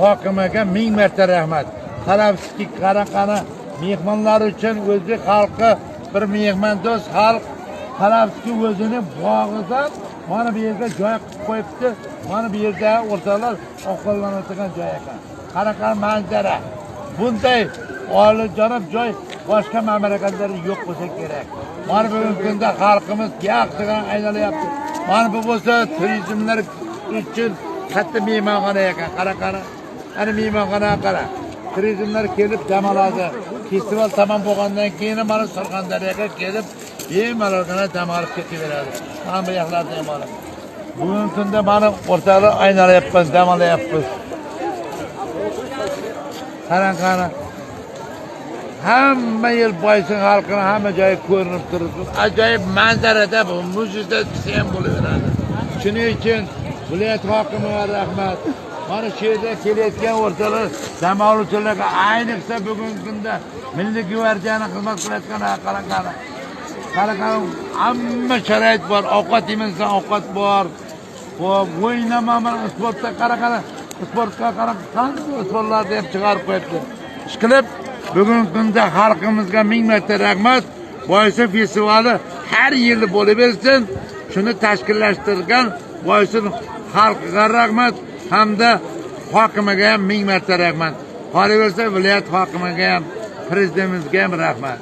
Hokimiga ming marta rahmat. Qarabsizki, qara mehmonlar uchun o'zbek xalqi bir mehmondo'st xalq. Qarabsizki, o'zini bog'idan mana bu yerga joy qilib qo'yibdi. Mana bu yerda o'rtoqlar ovqatlanadigan joy ekan. Qanaqa manzara. Bunday oliyjanob joy boshqa mamlakatlarda yo'q bo'lsa kerak. Mana bugungi kunda xalqimiz yaxshidan aylalyapti. Mana bu bo'lsa turizmlar uchun katta mehmonxona ekan. Qara. Ana mehmonxona qara. Turizmlar kelib dam oladi. Festival tamom bo'lgandan keyin mana Surxondaryoga kelib bemalolgina dam olib ketaveradi. Mana bu yoqlarda ham mana. Bugungi kunda mana o'rtoqlar aylalyapmiz, dam olyapmiz. Qarang, qara. Hamma yer Boysun xalqini hamma joyi ko'rinib turibdi. Ajoyib manzarada bu mo'jiza desa ham bo'laveradi. Shuning uchun viloyat hokimiga rahmat. Mana shu yerda kelayotgan o'rtoqlar dam oluvchilarga, ayniqsa bugungi kunda Milliy gvardiyani xizmat qilayotgan qarang, qara. Qara, hamma sharoit bor. Ovqat yemansan, ovqat bor. Xo'p, o'ynama, mana sportda qara, qara. Sportga qarab qanday sportlarni ham chiqarib qo'yibdi. Ishqilib bugungi kunda xalqimizga ming marta rahmat. Boysun festivali har yili bo'lib bersin. Shuni tashkillashtirgan Boysun xalqiga rahmat hamda hokimiga ham ming marta rahmat. Qolaversa viloyat hokimiga ham, prezidentimizga ham rahmat.